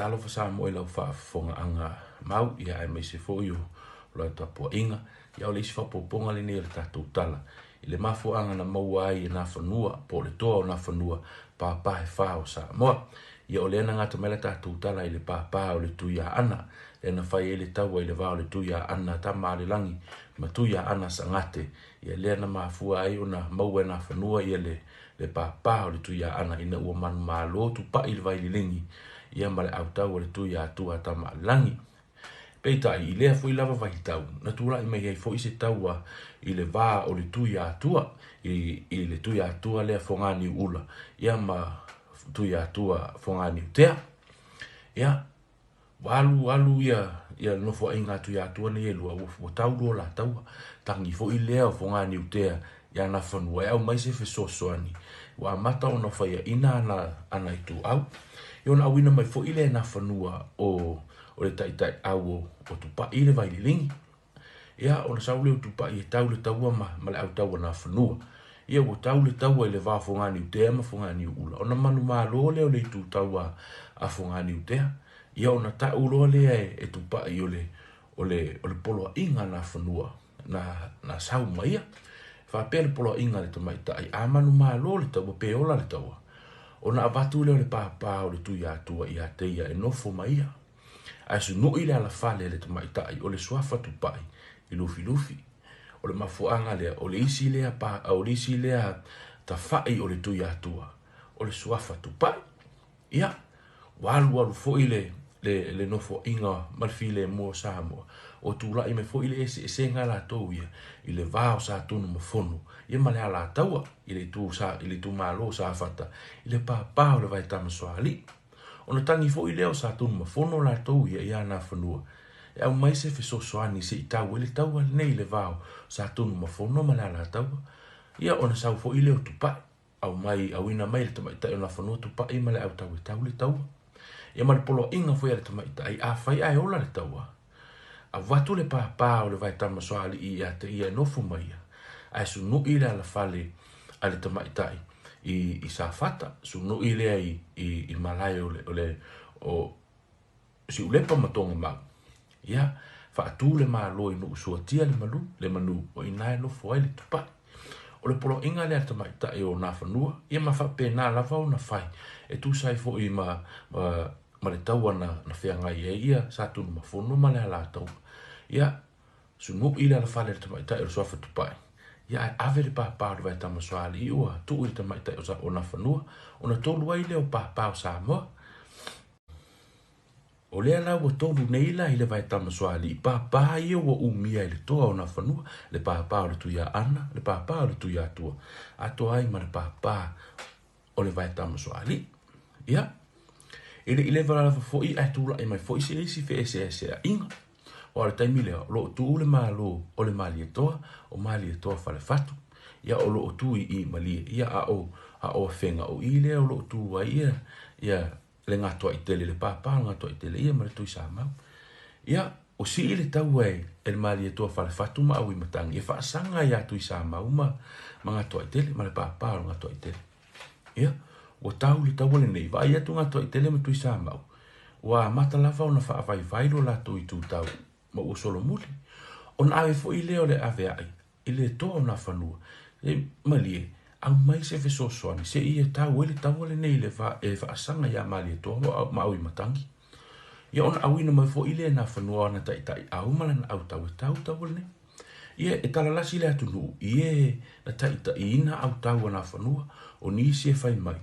Talofa Samoa i lau faafofogaaga mau, ia aemaise foi o lau tapuaiga. Ia o le isi faaopoopoga lenei o le tatou tala i le mafuaaga na maua ai e Nafanua po o le toa o Nafanua pāpā e fā o Samoa. Ia o lea na gata mai la tatou tala i le pāpā o le Tuiaana, lea na fai ai le taua i le va o le Tuiaana Tama-a-le-lagi ma Tuiaana Sagate. Ia lea na mafua ai ona maua e Nafanua ia le le pāpā o le Tuiaana ina ua manumalo Tupai i le Vaililigi ia ma le autau a le Tuiatua Tama-a-le-lagi. Peitai, i lea foi lava vaitau, na tulai mai ai foi se taua i le va o le Tuiatua, i, i le Tuiatua lea Foganiuula, ia ma Tuiatua Foganiutea. Ia, ua alu alu ia, ia le nofoaiga a Tuiatua nei e lua, ua, ua tau loa la taua. Tagi foi lea o Foganiutea ia Nafanua e aumai se fesoasoani, ua amata ona faiaina ana, ana ituau. Ia ona auina mai foi lea e Nafanua o, o le taitaiau o, o Tupai le Vaililigi. Ia, ona sau lea o Tupai e tau le taua ma, ma le autau a Nafanua. Ia, ua tau le taua i le va o Foganiutea ma Foganiuula. Ona manumalo lea o le itu taua a Foganiutea. Ia, ona tau loa lea e, e Tupai o le, o le, o le poloaiga a Nafanua na, na sau ma ia. Faapea le poloaiga a le tamaitai, a manumalo le taua pe ola le taua, ona avatu lea o le pāpā o le Tuiatua ia te ia e nofo ma ia. Ae sunuʻi le alafale a le tamaitai o le suafa Tupai i Lufilufi. O le mafuaaga lea, o le isi lea pā, o le isi lea tafaʻi o le Tuiatua, o le suafa Tupai. Ia, ua alualu foi le, le, le nofoaiga ma le filemu o Samoa, ua tulai mai foi le eseesega a latou ia i le va o Satunumafono ia ma le Alataua i le itu sa, i le itumalo o Safata i le pāpā o le Vaetamasoalii. Ona tagi foi lea o Satunumafono latou ia i Anafanua e aumai se fesoasoani se i tau ai le taua lenei i le va o Satunumafono ma le Alataua, ia ona sau foi lea o Tupai. Aumai, auina mai le tamaitai o Nafanua Tupai ma le autau e tau le taua. Ia ma le poloaiga foi a le tamaitai, afai ae ola le taua, avatu le pāpā o le Vaetamasoalii ia te ia e nofo ma ia, ae sunuʻi le alafale a le tamaitai i, i Safata, sunuʻi lea i, i, i malae o le, o le, o, Siulepa ma Togamau. Ia, faatu le Malo i Nuusuatia le malu, le manu, o i ina e nofo ai le Tupai. O le poloaiga lea a le tamaitai o Nafanua, ia ma faapena lava ona fai, e tusa ai foi ma, ma, ma le taua na, na feagai ai ia Satunumafono ma le Alataua. Ia, sunuʻi le alafale a le tamaitai o le Suafa Tupai, ia ae ave le pāpā o le Vaetamasoalii ua tuu i le tamaitai o, o Nafanua, ona tolu ai lea o pāpā o Samoa. O lea la ua tolu nei la i le Vaetamasoalii pāpā ia ua umia e le toa o Nafanua, le pāpā o le Tuiaana, le pāpā o le Tuiatua, atoa ai ma le pāpā o le Vaetamasoalii. Ia, e le i leva lava foi ae tulai mai foi se isi feeseeseaiga. Aua o le taimi lea, o lo o tu le Malo o le Malietoa, o Malietoa Falefatu. Ia, o lo o tu i i Malie, ia, a o, a o Afega, o i lea o lo o tu ai ia, ia le Gatoaitele, le pāpā o le Gatoaitele, ia ma le Tuisamau. Ia, o sii le taua e, e le Malietoa Falefatu ma Auimatagi e faasaga iā Tuisamau ma, ma Gatoaitele, ma le pāpā o le Gatoaitele. Ia, ua tau le taua lenei, vaai atu Gatoaitele ma Tuisamau, ua amata lava ona faavaivai lo latou itutau ma ua solomuli. Ona ave foi lea o le avea'i i le toa o Nafanua, e malie, aumai se fesoasoani se i e tau ai le taua lenei i le va e faasaga iā Malietoa ma Auimatagi. Ia ona auina mai foi lea e Nafanua o ana taitai'au ma lana autau e tau taua lenei. Ia, e talalasi le atunuu i e na taitaiina autau a Nafanua, o nisi e fai mai,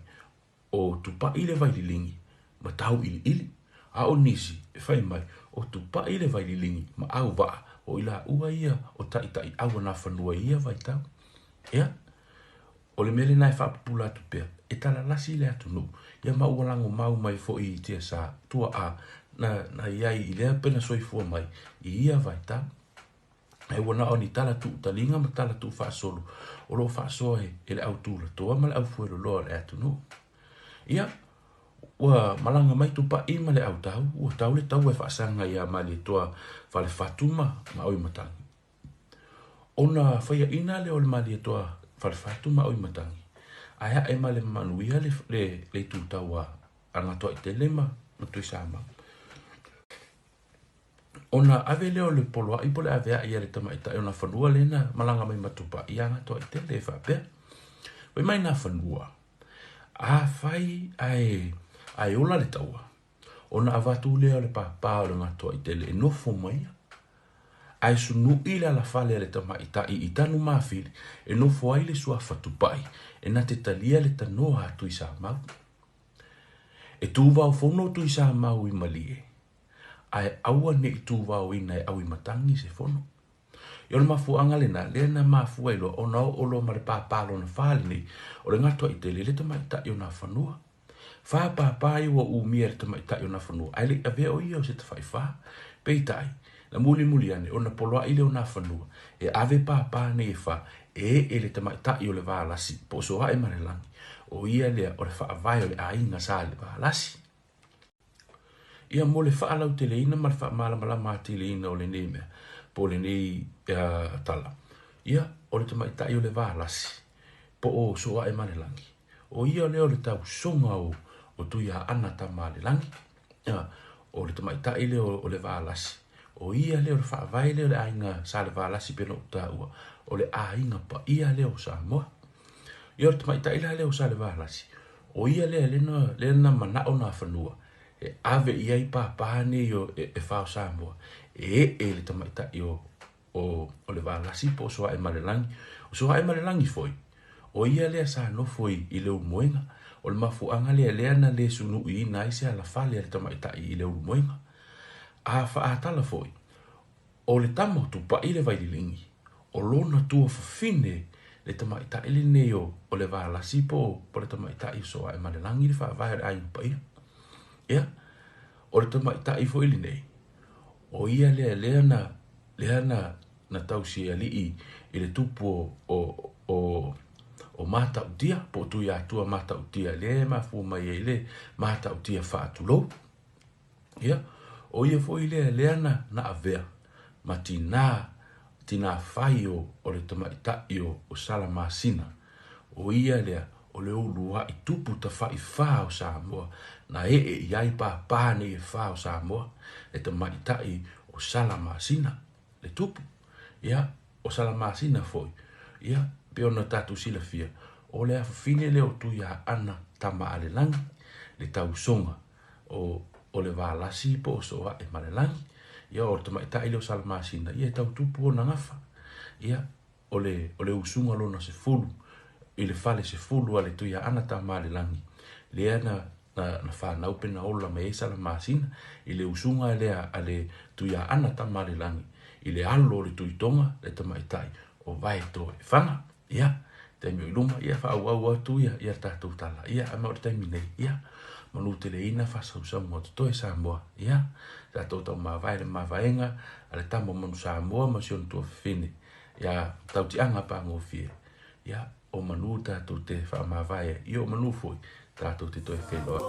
o Tupai le Vaililigi ma Tauiliili, a o nisi e fai mai, o Tupai le Vaililigi ma Auvaa, o i laua ia o taitaiau a Nafanua i ia vaitau. Ia, o le mea lena e faapupula atu pea, e talalasi le atunuu, ia ma ua lagomau mai foi i tiasa tuaa na, na i ai i lea pena soifua mai i ia vaitau. Ae ua na o ni tala tuutaliga ma tala tuufaasolo o lo o faasoa e le au tulatoa ma le au fueloloa o le atunuu. Ia, ua malaga mai Tupai ma le autau, ua tau le taua e faasaga iā Malietoa Falefatu ma Auimatagi. Ona faiaina lea o le Malietoa Falefatu ma Auimatagi, ae ae ma le manuia le, le, le itutau a, a Gatoaitele ma, ma Tuisamau. Ona ave lea o le poloaʻi po o le aveaʻi a le tamaitai o Nafanua lea na malaga mai ma Tupaʻi ia Gatoaitele e faapea, Fai mai Nafanua, afai ae ae ola le taua, ona avatu lea o le pāpā o le Gatoaitele e nofo ma ia, ae sunuʻi le alafale a le tamaitai i Tanumafili e nofo ai le suafa Tupaʻi e na te talia le tanoa a Tuisamau. E tūvaofono Tuisamau i Malie, ae aua ne i tūvaoina e Auimatangi se fono. I o le mafuaaga lena, lea na mafua ai loa ona oo loa ma le pāpā lona fā lenei, o le Gatoaitele le tamaitai o Nafanua. Fā pāpā ia ua umia e le tamaitai o Nafanua, ae le i avea o ia o se tafaifā. Peitai, na mulimuli ane, ona poloaʻi lea o Nafanua, e ave pāpā nei e fā, e ee le tamaitai o le Valasi, po o Soaemalelagi, o ia lea o le faavae o le aiga Salevalasi. Ia mo le faalauteleina ma le faamalamalama atiliina o lenei mea, po o lenei tala, ia, o le tamaitai o le Valasi, po o Soaemalelagi, o ia lea o le tausoga o, o Tuiaana Tamalelagi, ia, o le tamaitai lea o le Valasi, o ia lea o le faavae lea o le aiga Salevalasi pei ona ou taua, o le aiga paia lea o Samoa. Ia o le tamaitai la lea o Salevalasi, o ia lea lea na, lea na manao Nafanua e ave i ai pāpā nei o, e, e fā o Samoa, e ee le tamaitai o, o, o le Valasi po o Soaemalelagi. O Soaemalelagi foi, o ia lea sa nofo i, i Leulumoega. O le mafuaaga lea lea na le sunuiina ai se alafale a le tamaitai i Leulumoega. A faatala foi, O le tama o Tupaʻi le Vaililigi, o lona tuafafine le tamaitai lenei o o le Valasi po o po le tamaitai o Soaemalelagi le faavae o le aiga paia. Ia, o le tamaitai foi lenei, o ia lea lea na lea na na tausi e alii i le tupu o o o o Matautia po o Tuiatua Matautia lea e mafua mai ai le Matautia faatulou. Ia, ʻo ia foi lea lea na, na avea ma tinā, tinā fai o, o le tamaitai o, o Salamasina. ʻO ia lea, o le uluaʻi tupu tafaʻi fā o Samoa, na eʻe i ai pāpā nei e fā o Samoa, le tamaitai o Salamasina, le tupu. Ia, ʻo Salamasina foi, ia, pei ona tatou silafia, ʻo le afafine lea o Tuiaana Tama-a-le-lagi, le tausoga o, o le Valasi po o Soaemalelagi. Ia, o le tamaitai lea o Salamasina, ia e tau tupu ona gafa. Ia, o le, o le usuga lona 10, i le fale 10 a le Tuiaana Tama-a-le-lagi, lea na, na, na fanau pe na ola mai ai Salamasina, i le usuga lea a le Tuiaana Tama-a-le-lagi, i le alo o le Tuitoga, le tamaitai o Vaetoefaga. Ia, taimi o i luma, ia faaauau atu ia, ia le tatou tala. Ia, ae ma o le taimi nei, ia, manuteleina faasausauga o totoe Samoa. Ia, tatou taumavae le mavaega a le tama o Manu Samoa ma si ona tuafafine, ia Tautiaga Pagofie. Ia, o manu tatou te faamavae ai, ia o manu foi tatou te toe feiloai.